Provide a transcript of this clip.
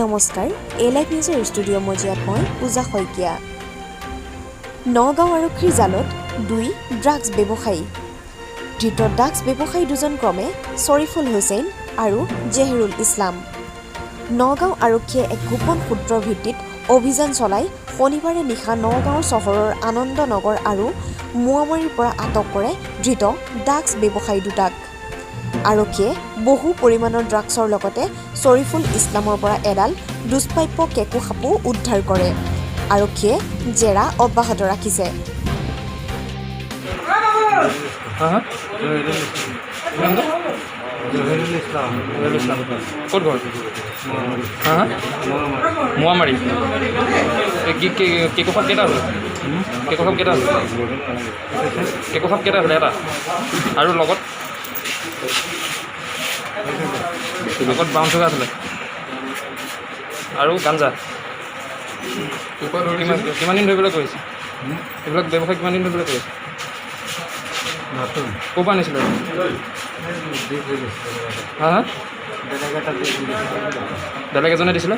নমস্কাৰ, এ লাইভ নিউজৰ ষ্টুডিঅ' মজিয়াত মই পূজা শইকীয়া। নগাঁও আৰক্ষীৰ জালত দুই ড্ৰাগছ ব্যৱসায়ী। ধৃত ড্ৰাগছ ব্যৱসায়ী দুজন ক্ৰমে শ্বৰীফুল হুছেইন আৰু জেহেৰুল ইছলাম। নগাঁও আৰক্ষীয়ে এক গোপন সূত্ৰৰ ভিত্তিত অভিযান চলাই শনিবাৰে নিশা নগাঁও চহৰৰ আনন্দনগৰ আৰু মোৱামাৰীৰ পৰা আটক কৰে ধৃত ড্ৰাগছ ব্যৱসায়ী দুটাক। আৰক্ষীয়ে বহু পৰিমাণৰ ড্ৰাগছৰ লগতে শ্বৰীফুল ইছলামৰ পৰা এডাল দুষ্প্ৰাপ্য কেকো সাপো উদ্ধাৰ কৰে। আৰক্ষীয়ে জেৰা অব্যাহত ৰাখিছে। হা হা। নামটো? জহিৰুল ইছলাম। জহিৰুল ইছলাম। ক'ত ঘৰ? হা হা, মোৱামাৰী। এই কি কি কেকো সাপ কেইটা আছিলে? কেকো সাপ কেইটা আছিলে? কেকো সাপ কেইটা আছিলে? এটা। আৰু লগত ব্ৰাউন চুগাৰ আছিলে আৰু গাঞ্জা। কিমান দিন ধৰি পেলাই কৰিছে এইবিলাক ব্যৱসায়? কিমান দিন ধৰি পেলাই কৰিছে? নতুন। ক'ৰ পৰা আনিছিলে? দি থৈ গৈছিলে। হা হা। বেলেগ এটা দি থৈ গৈছিলে। বেলেগ এজনে দিছিলে।